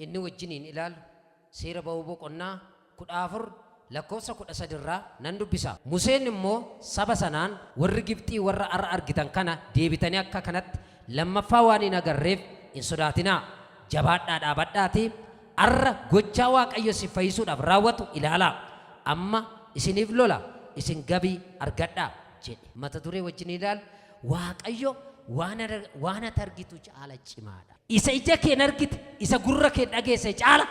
Inni wajjiniin ilaalu Seera Ba'uu boqonnaa 14 lakkoofsa 13 irraa nan dubbisa. Museen immoo saba sanaan, Warri Gibxii warra har'a argitan kana deebitanii akka kanatti lammaffaa waan hin agarreef hin sodaatinaa! Jabaadhaa dhaabadhaatii har'a gochaa Waaqayyo isin fayyisuudhaaf raawwatu ilaalaa! Amma isiniif lola, isin gabii argadhaa! jedhe. Mata duree wajjin ilaalu, Waaqayyo waan waan ati argitu caala cimaadha. Isa ija keen argite, isa gurra keen dhageesse caala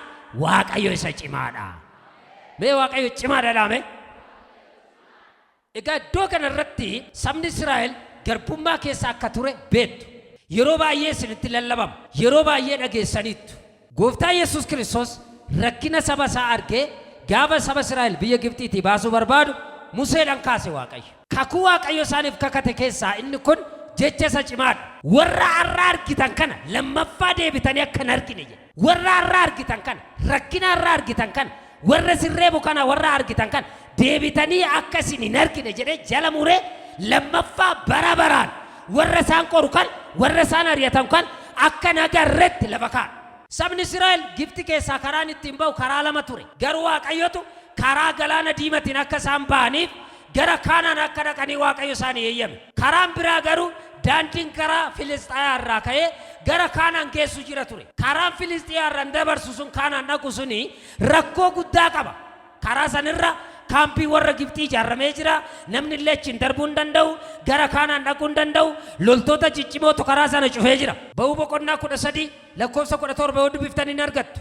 Waaqayyo isa cimaadha. Mee Waaqayyo cimaadha jedhaa mee. Egaa iddoo kana irratti sabni Israa'el garbummaa keessa akka ture beektu. Yeroo baay'ee isinitti lallabama. Yeroo baay'ee dhageessaniittu. Gooftaa Yesuus Kiristoos rakkina saba isaa argee gaafa saba Israa'el biyya Gibxiitii baasuu barbaadu Museedhaan kaase Waaqayyo. Kakuu Waaqayyo isaaniif kakate keessaa inni kun jecha isa cimaadha. Warra har'a argitan kana lammaffaa deebitanii akka hin argine jedhe. Warra har'a argitan kana, rakkina har'a argitan kana, warra isin reebu kana warra argitan kana deebitanii akka isin hin argine jedhee jala muree lammaffaa bara baraan warra isaan qoru kan, warra isaan ari'atan kan akka hin agarretti lafa kaa'a. Sabni Israa'el Gibxi keessaa karaan ittiin ba'u karaa lama ture. Garuu Waaqayyotu karaa galaana diimatiin akka isaan ba'aniif gara Kaanaan akka dhaqanii Waaqayyo isaanii eeyyame. Karaan biraa garuu daandiin karaa Filisxaayaa irraa ka'ee gara Kaanaan geessu jira ture. Karaan Filisxiyaa irraan dabarsu sun Kaanaan dhaqu suni rakkoo guddaa qaba. Karaa sanirra kaampii warra Gibxii ijaarramee jira. Namni illee achiin darbuu hin danda'u. Gara Kaanaan dhaquu hin danda'u. Loltoota ciccimootu karaa sana cufee jira. Ba'uu boqonnaa 13 lakkoofsa 17 yoo dubbiftan hin argattu.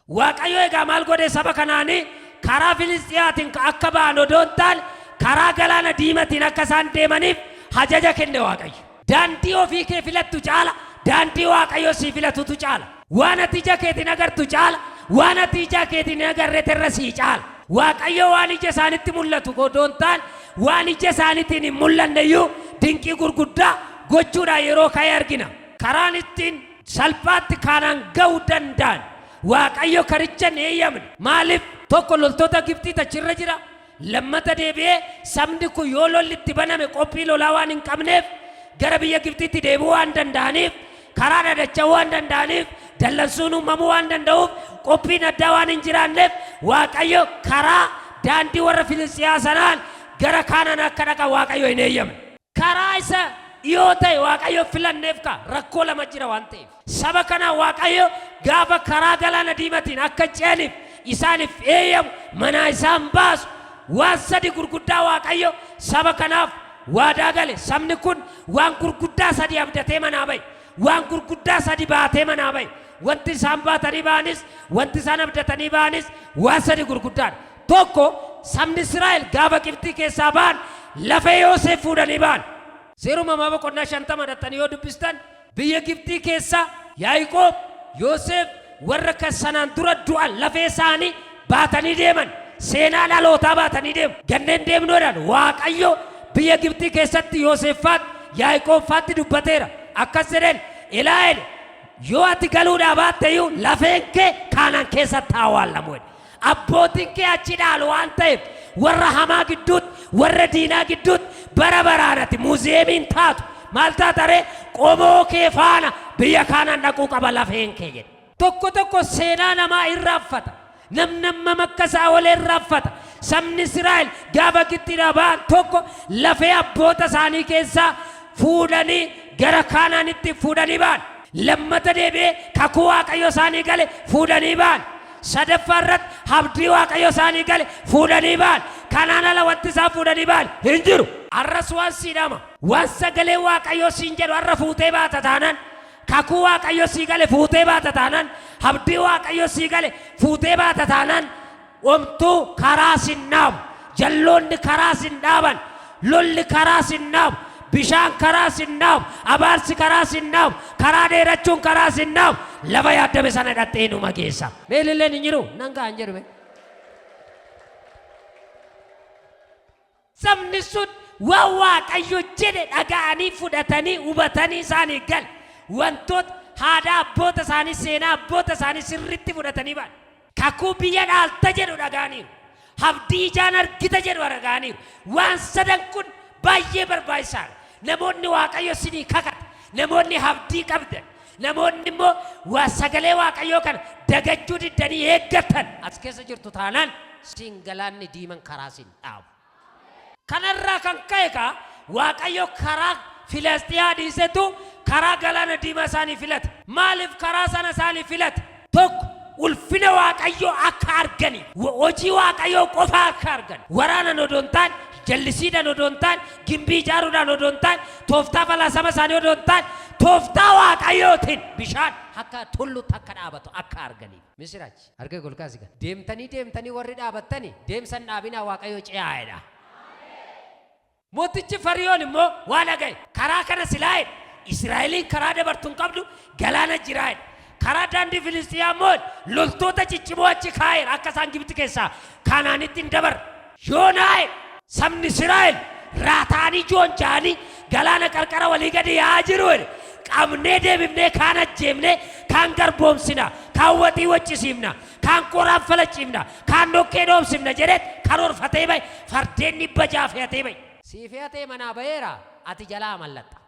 Waaqayyo egaa maal godhe saba kanaanii karaa Filisxiyaatiin akka ba'an odoo hin taane karaa galaana diimatiin akka isaan deemaniif hajaja kenne Waaqayyo. Daandii ofii kee filattu caala daandii Waaqayyo sii filatutu caala. Waan ati ija keetiin agartu caala waan ati ija keetiin hin agarretu irra sii caala. Waaqayyo waan ija isaanitti mul'atu odoo hin taane waan ija isaaniitiin hin mul'anne iyyuu dinqii gurguddaa gochuudhaan yeroo ka'e argina. Karaan ittiin salphaatti Kaanaan ga'uu danda'an. Waaqayyo karicha hin eeyyamne. Maaliif? Tokko loltoota Gibxiitu achirra jira. Lammata deebi'ee sabni kun yoo lolli itti baname qophii lolaa waan hin qabneef gara biyya Gibxiitti deebi'uu waan danda'aniif, karaa dhadacha'uu waan danda'aniif, dallansuun uumamuu waan danda'uuf, qophiin addaa waan hin jiraanneef Waaqayyo karaa daandii warra Filisxiyaa sanaan gara Kaanaan akka dhaqan Waaqayyo hin eeyyamne. Karaa isa dhiyoo ta'e Waaqayyo filanneef kaa rakkoo lama jira waan ta'eef. Saba kanaa Waaqayyo gaafa karaa galaana diimatiin akka ce'aniif isaaniif eeyyamu manaa isaan baasu waan sadi gurguddaa Waaqayyo saba kanaaf waadaa gale. Sabni kun waan gurguddaa sadi abdatee manaa ba'e. Waan gurguddaa sadi baatee manaa ba'e. Wanti isaan baatanii ba'anis, wanti isaan abdatanii ba'anis waan sadi gurguddaadha. Tokko sabni Israa'el gaafa Gibxii keessaa ba'an lafee Yooseef fuudhanii ba'an. Seera Uumamaa boqonnaa 50 dhaqxanii yoo dubbistan biyya Gibxii keessa Yaaqoob, Yooseef warra kan sanaan dura du'an lafee isaanii baatanii deeman. Seenaa dhalootaa baatanii deemu. Ganneen deemnu jedhan Waaqayyo biyya Gibxii keessatti Yooseeffaatti, Yaaqoobfaatti dubbateera. Akkas jedheen ilaa jedhe yoo ati galuudhaa baatte iyyuu lafeen kee Kaanaan keessatti haa awwaallamu jedhe. Abbootiin kee achi dhaalu waan ta'eef warra hamaa gidduutti, warra diinaa gidduutti bara baraan ati muuziyeemiin taatu. Maal taata ree? Qomoo kee faana biyya Kaanaan dhaquu qaba lafeen kee jedhe. Tokko tokko seenaa namaa irraanfata. Namni hammam akka isaa oole irraanfata. Sabni Israa'el gaafa Gibxiidhaa ba'an tokko lafee abboota isaanii keessaa fuudhanii gara Kaanaanitti fuudhanii ba'an. Lammata deebi'ee kakuu Waaqayyo isaanii gale fuudhanii ba'an. Sadaffaa irratti abdii Waaqayyo isaanii gale fuudhanii ba'an. Kanaan ala wanti isaan fuudhanii ba'an hin jiru. Har'as waan sii dhama. Waan sagalee Waaqayyoo siin jedhu har'a fuutee baata taanaan, kakuu Waaqayyo sii gale fuutee baata taanaan, abdii Waaqayyo sii gale fuutee baata taanaan, omtuu karaa sin dhaabu. Jalloonni karaa sin dhaaban. Lolli karaa sin dhaabu. Bishaan karaa sin dhaabu. Abaarsi karaa sin dhaabu. Karaa dheerachuun karaa sin dhaabu. Lafa yaaddame sana dhaqxee inuma geessa. Mee ililleen hin jiru? Nan ga'a hin jedhu mee. Sabni sun waan Waaqayyo jedhe dhaga'anii fudhatanii hubatanii isaanii gale. Wantoota aadaa abboota isaanii seenaa abboota isaanii sirriitti fudhatanii ba'an. Kakuu biyya dhaalta jedhu dhaga'aniiru. Abdii ijaan argita jedhu dhaga'aniiru. Waan sadan kun baay'ee barbaachisaadha. Namoonni Waaqayyo isinii kakate, namoonni abdii qabdan, Namoonni immoo waa sagalee Waaqayyoo kana dagachuu diddanii eeggatan as keessa jirtu taanaan siin galaanni diiman karaa siin dhaabu. Kanarraa kan ka'e kaa Waaqayyo karaa Filasxiyaa dhiisetu karaa galaana diimaa isaanii filate. Maaliif karaa sana isaanii filate? Tokko ulfina Waaqayyoo akka arganiif, hojii Waaqayyoo qofa akka argan. Waraanan odoo hin taane, jallisiidhaan odoo hin taane, gimbii ijaaruudhaan odoo hin taane, tooftaa falaasama isaanii odoo hin taane, tooftaa Waaqayyootiin bishaan akka tulluutti akka dhaabatu akka arganiif. Misiraachi. Harka kee ol kaasi gaa. Deemtanii deemtanii warri dhaabattani deemsa hin dhaabinaa Waaqayyo ce'aa jedha. Mootichi Fariyoon immoo waa dhaga'e. Karaa kana silaa jedhe. Israa'eliin karaa dabartu hin qabdu galaana jiraa jedhe. Karaa daandii Filisxiyaa immoo jedhe, loltoota ciccimoo achi kaa'eera akka isaan Gibxi keessaa Kaanaanitti hin dabarre. Yoonaa jedhe sabni Israa'el raata'anii joonja'anii galaana qarqara walii gadi yaa'aa jiru jedhe. Qabnee deebifnee kaan ajjeefnee kaan garboomsina, kaan waxii waccisiifna, kaan qoraan falacciifna, kaan dhoqqee dhoobsifna jedheet karoorfatee ba'e. Fardeen 600 fe'atee ba'e. Sii fe'atee manaa ba'eera, ati jalaa mallaxxa.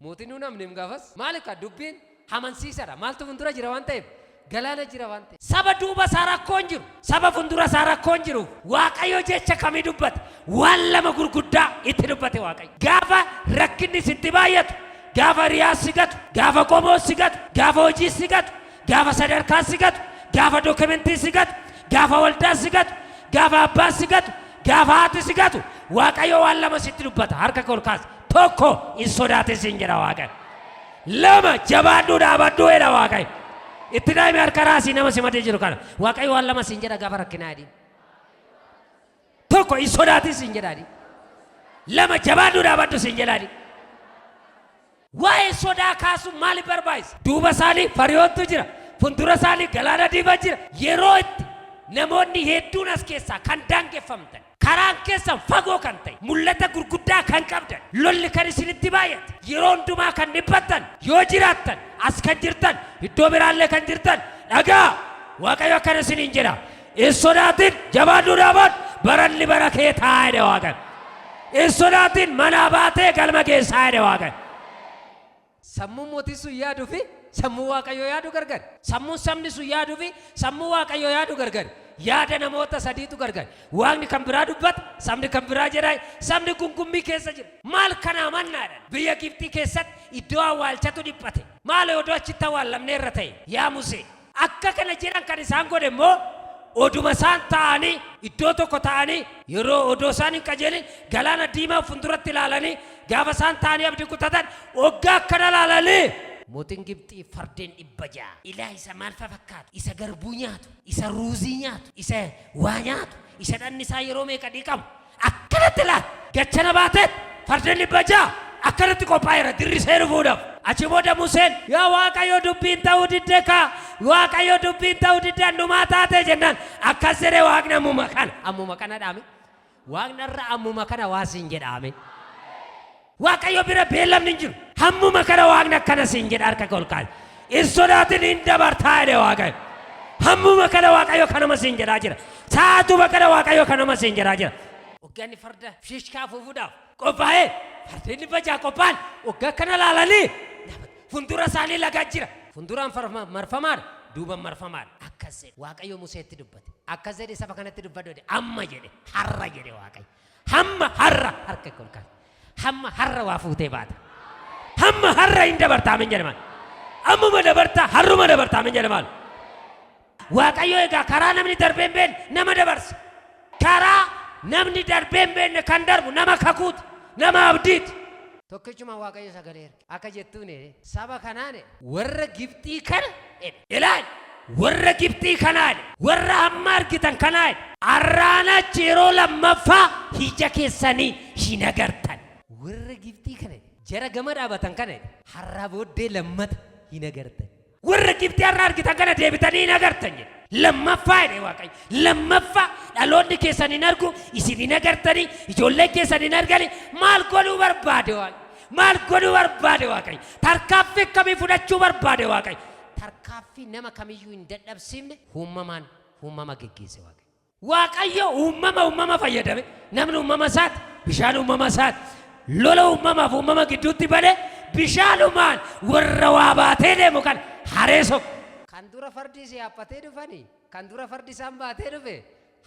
Mootiin hin amneem gaafas. Maali ka dubbiin hamansiisadha. Maaltu fundura jira waan ta'eef? Galaana jira waan ta'eef. Saba duuba isaa rakkoon jiru, saba fundura isaa rakkoon jiruuf Waaqayyo jecha kamii dubbate? Waan lama gurguddaa itti dubbate Waaqayyo. Gaafa rakkinni sitti baay'atu, gaafa hiriyaan si gatu, gaafa qomoon si gatu, gaafa hojiin si gatu, gaafa sadarkaan si gatu, gaafa dookimentiin si gatu, gaafa waldaan si gatu, gaafa abbaan si gatu, gaafa haati si gatu, Waaqayyo waan lama sitti dubbata. Harka kee ol kaasi. Tokko hin sodaatin siin jedha Waaqayyo. Lama jabaadhuu dhaabadhuu jedha Waaqayyo. Itti daa'imi harka raasii nama simatee jiru kana. Waaqayyo waan lama siin jedha gaafa rakkinaa jedhiin. Tokko hin sodaatin siin jedha jedhiin. Lama jabaadhuu dhaabadhu siin jedha jedhiin. Waa'ee sodaa kaasuun maaliif barbaachisa? Duuba isaanii Fariyoontu jira. Fuuldura isaanii galaana diimaa jira. Yeroo itti namoonni hedduun as keessaa kan daangeffamtan, karaan keessan fagoo kan ta'e, mul'ata gurguddaa kan qabdan, lolli kan isinitti baay'ate, yeroo hundumaa kan dhiphattan yoo jiraattan, as kan jirtan, iddoo biraallee kan jirtan, dhagaa Waaqayyo akkana isiniin jedha. Hin sodaatin, jabaadhuu dhaabadhu, baranni bara kee ta'a jedhe Waaqayyo. Hin sodaatin, manaa baatee galma geessaa jedhe Waaqayyo. Sammuun mootiin sun yaaduu fi sammuu Waaqayyoo yaadu gargari. Sammuun sabni sun yaaduu fi sammuu Waaqayyoo yaadu gargari. Yaada namoota sadiitu gargari. Waaqni kan biraa dubbata, sabni kan biraa jedha, sabni gungummii keessa jira. Maal kanaa mannaa jedhan. Biyya Gibxii keessatti iddoo awwaalchatu dhiphate. Maal odoo achitti awwaallamneerra ta'e yaa Musee. Akka kana jedhan kan isaan godhe immoo oduma isaan taa'anii iddoo tokko taa'anii yeroo odoo isaan hin qajeelin galaana diimaa fuulduratti ilaalanii gaafa isaan taa'anii abdii kutatan oggaa akkana ilaalanii Mootiin Gibxii fardeen 600 ilaa isa maal fa fakkaatu isa garbuu nyaatu isa ruuzii nyaatu isa waa nyaatu isa dhanni isaa yeroo meeqa dhiqamu akkanatti laal gachana baateet fardeen 600 akkanatti qophaa'eera dirrisee dhufuudhaaf. Achi booda Museen yaa Waaqayyo dubbiin ta'uu didde kaa Waaqayyo dubbiin ta'uu didde annumaa taate jennaan akkas jedhe Waaqni ammuma kana ammuma kana dhaame Waaqni har'a ammuma kana waa siin jedhaame. Waaqayyo bira beellamni hin jiru. Hammuma kana Waaqni akkana siin jedha harka kee ol kaasi. Hin sodaatin hin dabartaa jedhe Waaqayyo. Hammuma kana Waaqayyo kanuma siin jedhaa jira. Sa'aatuma kana Waaqayyo kanuma siin jedhaa jira. Hogganni farda fiishkaa afuufuudhaaf qophaa'ee fardeen 600 qophaa'an hoggaa kana laalanii fuuldura isaanii lagaa jira. Fuulduraan marfamaadha, duuban marfamaadha. Akkas jedhe Waaqayyo Museetti dubbate. Akkas jedhe saba kanatti dubbadhu jedhe. Amma jedhe har'a jedhe Waaqayyo. Hamma har'a harka kee ol kaasi. Hamma har'a waa fuutee baata. Hamma har'a hin dabarta amin jedhe maal. Ammuma dabarta har'uma dabarta amin jedhe maal. Waaqayyo egaa karaa namni darbee hin beekne nama dabarsa. Karaa namni darbee hin beekne kan darbu nama kakuuti, nama abdiiti. Tokkichuma Waaqayyo sagalee erge. Akka jettuun jedhe saba kanaan jedhe warra Gibxii kana jedhe ilaali warra Gibxii kanaa jedhe warra amma argitan kanaa jedhe arraan achi yeroo lammaffaa ija keessanii hin agartan. Warra Gibxii kana jedhe jara gama dhaabatan kana jedhe har'aa booddee lammata hin agartan. Warra Gibxii har'a argitan kana deebitanii hin agartan jedhe. Lammaffaa jedhe Waaqayyo. Lammaffaa dhaloonni keessan hin argu, isin hin agartanii, ijoolleen keessan hin argani. Maal godhuu barbaade Waaqayyo? Maal godhuu barbaade Waaqayyo? Tarkaaffii akkamii fudhachuu barbaade Waaqayyo? Tarkaaffii nama kamiyyuu hin dadhabsiifne uumamaan uumama geggeesse Waaqayyo. Waaqayyo uumama uumama fayyadame namni uumama isaati, bishaan uumama isaati, lola uumamaaf uumama gidduutti bane Bishaanumaan warra waa baatee deemu kan haree sokku. Kan dura fardi si yaabbatee dhufani, kan dura fardi isaan baatee dhufe,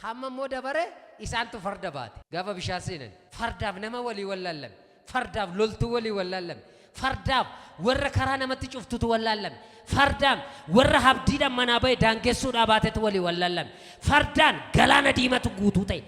hamma immoo dabare isaantu farda baate. Gaafa bishaan seenan fardaaf nama walii wallaallame, fardaaf loltuu walii wallaallame, fardaaf warra karaa namatti cuftutu wallaallame, fardaan warra habdiidhaan manaa ba'e daangessuudhaa baatetu walii wallaallame, fardaan galaana diimatu guutuu ta'e.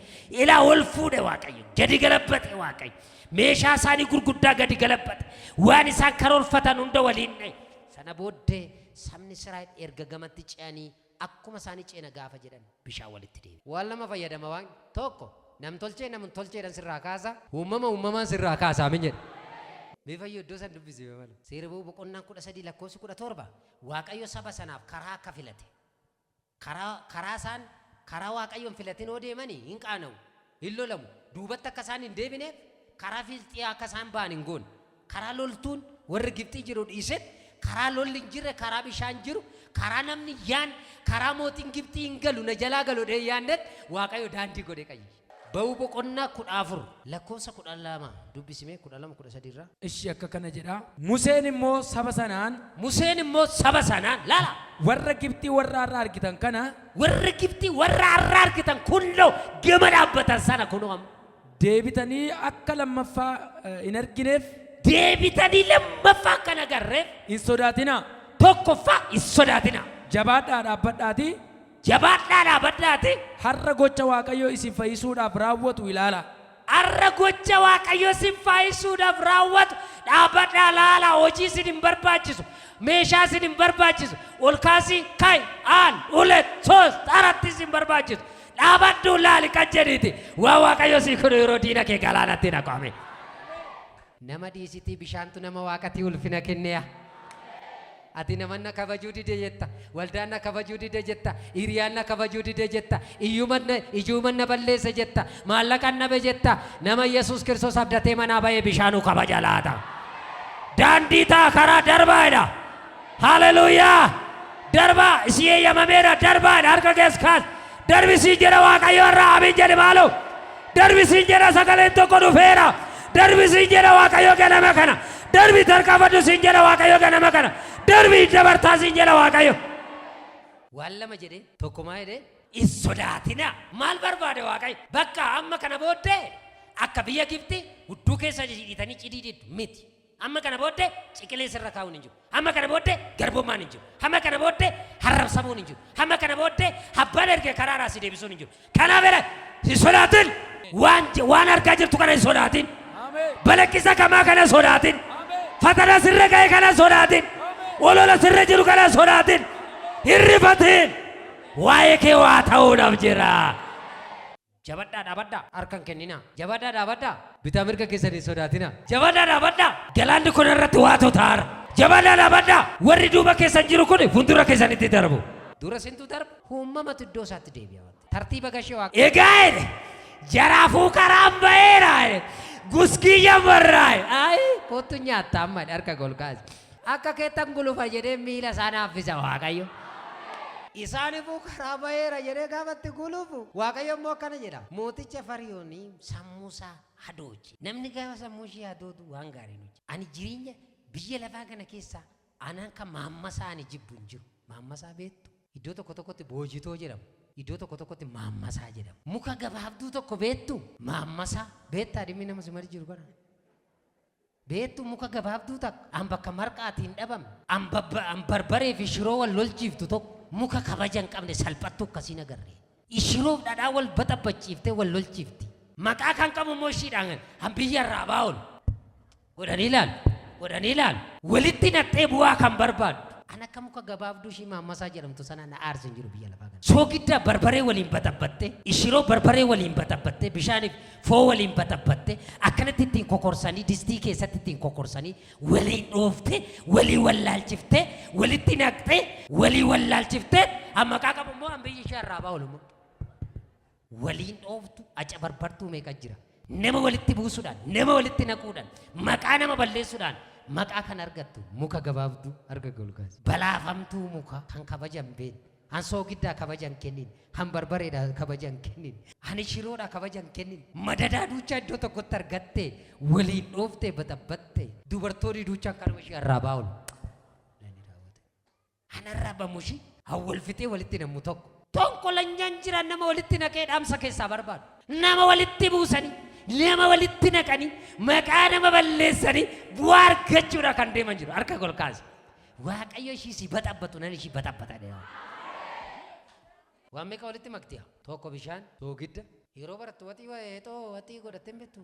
Ilaa ol fuudhe Waaqayyo, gadi galabbate Waaqayyo. Meeshaa isaanii gurguddaa gadi galabbate. Waan isaan karoorfatan hunda waliin dha'e. Sana booddee sabni Israa'el erga gamatti ce'anii akkuma isaanii ceena gaafa jedhan bishaan walitti deebi'e. Waan lama fayyadama Waaqni. Tokko namtolchee namtolcheedhaan sirraa kaasa, uumama uumamaan sirraa kaasa. Amin jedhe. Mee Fayyoo iddoo san dubbisi mee mala. Seera Ba'uu boqonnaan 13 lakkoofsi 17 Waaqayyo saba sanaaf karaa akka filate. Karaa karaa isaan karaa Waaqayyo hin filatin hoo deemani hin qaana'u, hin lolamu. Duubatti akka isaan hin deebineef karaa Fiilxiyaa akka isaan ba'an hin goone. Karaa loltuun warri Gibxii jiru dhiiset karaa lolli hin jirre, karaa bishaan jiru, karaa namni hin yaanne, karaa mootiin Gibxii hin galu, na jalaa galu jedhee hin yaannetti Waaqayyo daandii godhee qajeelche. Ba'uu boqonnaa 14 lakkoofsa 12 dubbisi mee 12, 13 irraa. Ishi akka kana jedha. Museen immoo saba sanaan. Museen immoo saba sanaan, laala. Warra Gibxii warra har'a argitan kana. Warra Gibxii warra har'a argitan kunnoo gama dhaabbatan sana kunoo amma. Deebitanii akka lammaffaa hin argineef. Deebitanii lammaffaa akka hin agarreef. Hin sodaatinaa. Tokkoffaa hin sodaatinaa. Jabaadhaa dhaabbadhaatii. Jabaadhaa dhaabadhaatii. Har'a gocha Waaqayyo isin fayyisuudhaaf raawwatu ilaalaa. Har'a gocha Waaqayyo isin faayisuudhaaf raawwatu dhaabadhaa laalaa. Hojii isin hin barbaachisu. Meeshaa isin hin barbaachisu. Ol kaasii kai aan ulet soos xaratti isin barbaachisu. Dhaabadhuu laali kan jedhiiti. Waa Waaqayyo sii godhu yeroo diina kee galaanatti naqu. Ameen. Nama dhiisitii bishaantu nama Waaqatii ulfina kenneya. Ati naman na kabajuu dide jetta, waldaan na kabajuu dide jetta, hiriyaan na kabajuu dide jetta, iyyuman na ijuuman na balleesse jetta, maallaqan dhabe jetta. Nama Yesuus Kiristoos abdatee manaa ba'ee bishaanuu kabaja laata. Daandii ta'a karaa darbaa jedha. Haleluuyaa! Darbaa isii eeyyamameera darbaa jedha harka kees kaas. Darbi siin jedha Waaqayyo irraa amiin jedhi maaloo. Darbi siin jedha sagaleen tokko dhufeera. Darbi siin jedha Waaqayyo ganama kana. Darbi tarkaanfadhu siin jedha Waaqayyo ganama kana. Darbi dabartaa siin jedha Waaqayyo. Waan lama jedhee tokko maa jedhee hin sodaatinaa. Maal barbaade Waaqayyo? Bakka amma kana booddee akka biyya Gibxi hudduu keessa hidhitanii cidii diddu miti. Amma kana booddee ciqilee sirra kaa'uun hin jiru. Amma kana booddee garbummaan hin jiru. Hamma kana booddee harrabsamuun hin jiru. Hamma kana booddee abbaan erge karaa irraa si deebisuun hin jiru. Kanaaf jedha hin sodaatin. Waan waan argaa jirtu kana hin sodaatin. Balaqqisa kamaa kana hin sodaatin. Fatana sirra ga'e kana hin sodaatin. Olola sirra jiru kana hin sodaatin. Hin rifatin. Waa'ee kee waa ta'uudhaaf jira. Jabadhaa dhaabadhaa, harka hin kenninaa. Jabadhaa dhaabadhaa, bitaa mirga keessan hin sodaatinaa. Jabadhaa dhaabadhaa, galaanni kun irratti waatu ta'aara. Jabadhaa dhaabadhaa, warri duuba keessan jiru kun fuuldura keessanitti darbu. Dura sintu darba, uumamatu iddoo isaatti deebi'a waan ta'eef. Tartiiba gashee Waaqa. Egaa jedhe, jaraafuu karaan ba'eera jedhe, guskii jammarraa jedhe. Ayi, kottu nyaatta amma jedhe harka ol kaase. Akka keettan gulufa jedhee miila isaa naaffisa Waaqayyo. Isaanifuu karaa baheera jedhee gaafa itti gulufu Waaqayyo immoo akkana jedha. Mooticha Fariyoonii sammuu isaa hadooche. Namni gaafa sammuu ishee hadoodu waan gaarii hin hojjetu. Ani jireenya biyya lafaa kana keessaa anaan kan maammasaa ani jibbu hin jiru. Maammasaa beektu? Iddoo tokko tokkotti boojitoo jedhamu. Iddoo tokko tokkotti maammasaa jedhamu. Muka gabaabduu tokko beektu? Maammasaa beektaa dhimmi nama si mali jiru kana? Beettu muka gabaabduu takka an bakka marqaati hin dhabamne, an an barbaree fi shiroo wal lolchiiftu tokko, muka kabaja hin qabne salphattuu akkasii hin agarre. Shiroof dhadhaa wal baxabbachiiftee wal lolchiifti. Maqaa kan qabu immoo ishiidhaan an biyya irraa baa'oolu godhanii ilaalu, godhanii ilaalu. Walitti naqxee bu'aa kan barbaaddu. An akka muka gabaabduu ishii Maammasaa jedhamtu sanaa na aarsu hin jiru biyya lafaa kana. Soogidda barbaree waliin baxabbattee, shiroo barbaree waliin baxabbattee, bishaaniif Foon waliin baxabbatte akkanatti ittiin kokorsanii distii keessatti ittiin kokorsanii waliin dhooftee walii wallaalchiftee walitti naqxee walii wallaalchiftee an maqaa qabu immoo an biyyi ishee arraabaa oolu immoo waliin dhooftu acabarbartuu meeqa jira nama walitti buusuudhaan nama walitti naquudhaan maqaa nama balleessuudhaan maqaa kan argattu muka gabaabduu harka golgaas balaafamtuu muka kan kabajan beekne Han soogiddaa kabaja hin kennin. Han barbareedhaa kabaja hin kennin. Han shiroodhaa kabaja hin kennin. Madadaa duuchaa iddoo tokkotti argatte waliin dhooftee baxabbatte. Dubartoonni duuchaan kanuma ishee arraabaa oolu. Namni raawwate. An arraabamu ishii hawwal fixee walitti nammu tokko. Tonkolanyaan jira nama walitti naqee dhaamsa keessaa barbaadu. Nama walitti buusanii, nama walitti naqanii, maqaa nama balleessanii bu'aa argachuudha kan deeman jiru. Harka ol kaase. Waaqayyo ishii si baxabbatu nan ishii baxabbata. Waan meeqa walitti maktiya? Tokko bishaan, soogidda. Yeroo barattu waxii heexoo waxii godhattee hin beektu.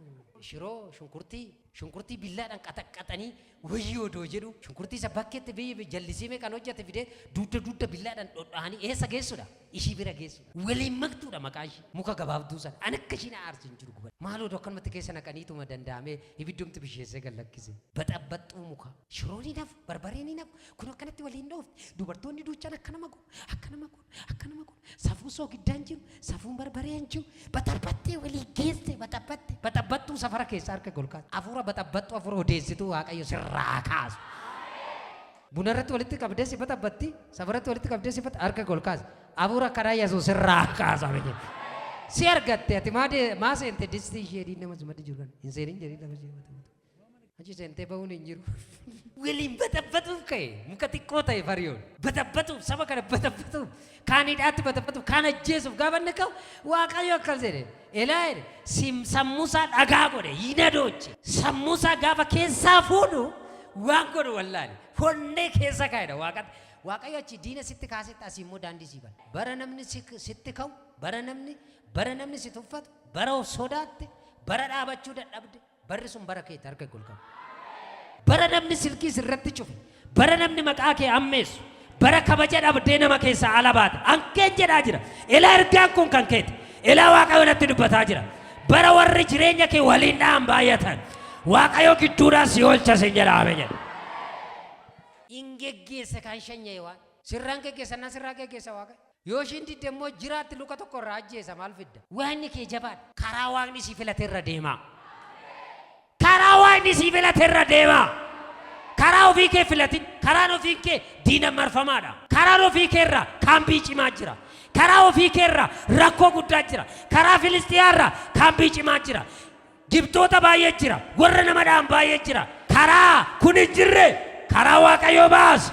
Shiroo, shunkurtii, shunkurtii billaadhaan qaxaqqaxanii wayii odoo jedhu shunkurtii isa bakkeetti biyya jallisii meeqaan hojjete fidee dugda dugda billaadhaan dhodha'anii eessa geessudha? Ishii bira geessudha. Waliin maktuudha maqaa ishii. Muka gabaabduu sana. An akka ishiin aarsu hin jiru guban. Maaloo odoo akkanumatti keessa naqaniituma danda'amee ibiddumti bisheessee gad lakkise. Baxabbaxxuu muka. Shiroon hin hafu, barbareen hin hafu. Kun akkanatti waliin dhoofti. Dubartoonni duuchaan akka nama godhu, akka nama godhu, akka nama godhu. Safuu soogiddaa hin jiru, safuun barbaree hin jiru. Baxabbaxxee walii geesse, baxabbaxxee. Baxabbaxxuu safara keessa harka ol kaasa. Hafuura baxabbaxxuu, hafuura odeessituu Waaqayyo sirraa kaasu. Buna irratti walitti qabdee si baxabbatti, safaratti walitti qabdee si baxabatti harka ol kaasa. Hafuura akkanaa Yesuus sirraa kaasa. Si argatte ati maa maa seente distii ishee diin nama sumatti jiru kana hin seenin jedhii lafa ishee mata. Achi seentee bahuun hin jiru. Waliin baxabbatuuf ka'e muka xiqqoo ta'e fariyoon. Baxabbatuuf saba kana baxabbatuuf kaan hidhaatti baxabbatuuf kaan ajjeesuuf gaafa inni ka'u Waaqayyo akkas jedhe. Elaa jedhe sammuusaa dhagaa godhe hin adooche. Sammuusaa gaafa keessaa fuudhu waan godhu wallaale. Honnee keessa kaa'edha Waaqatti. Waaqayyo achi diina sitti kaasetti asii immoo daandii sii bana. Bara namni sitti ka'u, bara namni bara namni si tuffatu, bara of sodaatte, bara dhaabachuu dadhabde, Barri sun bara keeti harka kee ol qabi. Bara namni silkii sirratti cufe, bara namni maqaa kee ammeessu, bara kabaja dhabdee nama keessaa ala baate, ankeen jedhaa jira. Elaa ergaan kun kan keeti. Elaa Waaqayyo natti dubbataa jira. Bara warri jireenya kee waliin dha'an baay'atan, Waaqayyo gidduudhaa si oolcha sin jedha ameen jedha. In geggeessa kan shanya'e waan. Sirraan geggeessa na sirraa geggeessa Waaqayyo. Yoo ishiin didde immoo jiraatti luka tokko irraa ajjeesa maal fidda? Waaqni kee jabaadha. Karaa Waaqni sii filate irra deemaa. Karaa Waaqni sii filate irra deemaa. Karaa ofii kee filatin. Karaan ofii kee diina marfamaadha. Karaan ofii kee irra kaambii cimaa jira. Karaa ofii kee irra rakkoo guddaa jira. Karaa Filistiyaa irra kaambii cimaa jira. Gibxoota baay'ee jira. Warra nama dha'an baay'ee jira. Karaa kun hin jirre karaa Waaqayyoo baasa.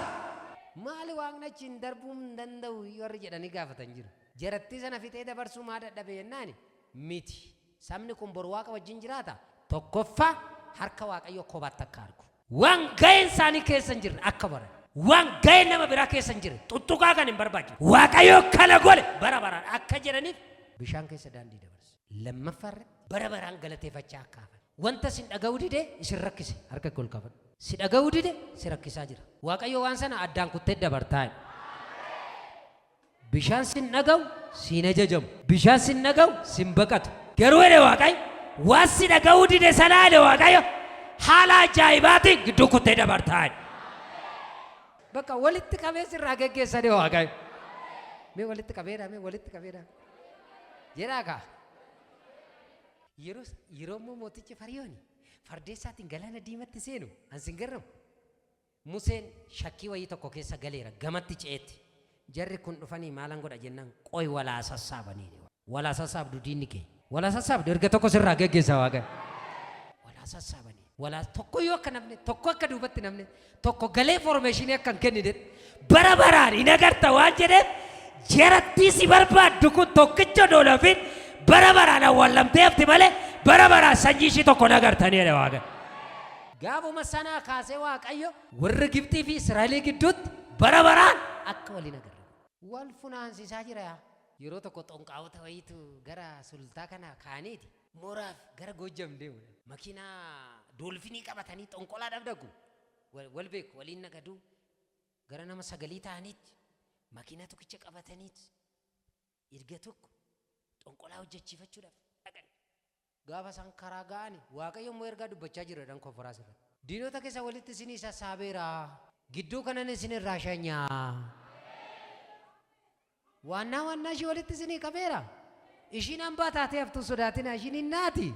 Maali Waaqni achiin darbuu hin danda'u warri jedhanii gaafatan jiru. Jarattii sana fixee dabarsuu maa dadhabe jennaani miti. Sabni kun boru Waaqa wajjin jiraata. Tokkoffaa harka Waaqayyoo kobaatti akka argu. Waan ga'een isaanii keessa hin jirre akka baran. Waan ga'een nama biraa keessa hin jirre tuttuqaa kan hin barbaachifne. Waaqayyo kana godhe bara baraan akka jedhaniif bishaan keessa daandii dabarse. Lammaffaa irratti bara baraan galateeffachaa akka hafan. Wanta isin dhaga'uu dide isin rakkise harka kee ol kaafadhu. Si dhaga'uu dide si rakkisaa jira. Waaqayyo waan sana addaan kuttee dabartaa jedha. Bishaan sin dhaga'u siin ajajamu. Bishaan sin dhaga'u sin baqatu. Garuu jedhe Waaqayyo waan si dhaga'uu dide sanaa jedhe Waaqayyo haala ajaa'ibaatiin gidduu kuttee dabartaa jedha. Bakka walitti qabee sirraa geggeessa jedhe Waaqayyo. Mee walitti qabeera mee walitti qabeera. Jedhaa kaa. Yeroo yeroo immoo mootichi Fariyooni fardeessaatiin galaana diimatti seenu an sin garramu. Museen shakkii wayii tokko keessa galeera gamatti ce'etti. Jarri kun dhufanii maalan godha jennaan qoy walaa sassaabanii. Walaa sassaabdu diinni kee. Walaa sassaabdu erga tokko sirraa geggeessa Waaqayyo. Walaa sassaabanii. Walaa tokko yoo akka namne tokko akka duubatti namne tokko galee foormeeshinii akka hin kennine bara baraan hin agarta waan jedheef jarattii si barbaaddu kun tokkicha odoo lafin bara baraan awwaallamtee hafti malee bara baraan sanyii ishii tokko hin agartanii jedhe Waaqayyo. Gaafuma sanaa kaasee Waaqayyo warra Gibxii fi Israa'elii gidduutti bara baraan akka wal hin agarre godhe. Wal funaansisaa jira yaa. Yeroo tokko xonqaa'ota wayiitu gara sulultaa kana ka'aniiti mooraaf gara Goojjam deemu. Makiinaa doolfinii qabatanii xonqolaadhaaf dhaqu. Wal beeku waliin nagaduu gara nama sagalii ta'aniitti makiinaa tokkicha qabataniiti erga tokko xonqolaa hojjechiifachuudhaaf dhaqan. Gaafa isaan karaa ga'ani Waaqayyo immoo ergaa dubbachaa jiru jedhan konfaraas irratti. Diinota keessa walitti isinii sassaabeera. Gidduu kanan isin irraa shanyaa. Waannaa waannaa ishii walitti isinii qabeera. Ishiin hambaa taatee haftuu sodaatina ishiin hin naati.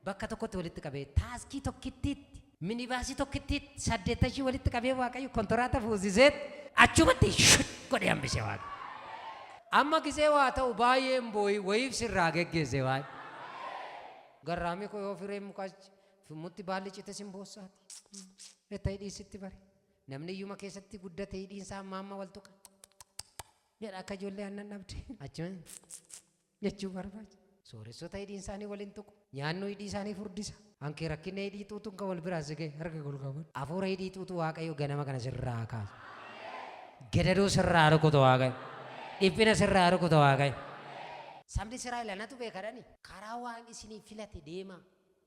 Bakka tokkotti walitti qabee taaskii tokkittiitti minibaasii tokkittiitti saddeetta ishii walitti qabee Waaqayyo kontoraata fuusiseet achumatti shut godhee hambise Waaqayyo. Amma gisee waa ta'u baay'ee hin boo'in wayiif sirraa geggeesse waay. Garraamii koo yoo fireen mukaa Fimmutti baalli cite sin boossaati. Jetta hidhii sitti bare. Namni iyyuma keessatti guddate hidhiin isaa amma amma wal tuqa. Jedha akka ijoollee aannan dhabde. Achuma jechuu barbaada. Sooressota hidhiin isaanii waliin tuqu. Nyaannoo hidhii isaanii furdisa. Hankee rakkinna hidhii xuutuun kan wal biraa si ga'e harka golgaawwan. Hafuura hidhii xuutuu Waaqayyo ganama kana sirraa kaasu. Gadadoo sirraa rukutu Waaqayyo. Dhiphina sirraa rukutu Waaqayyo. Sabni Israa'el anatu beekadhani. Karaa Waaqni isinii filate deemaa.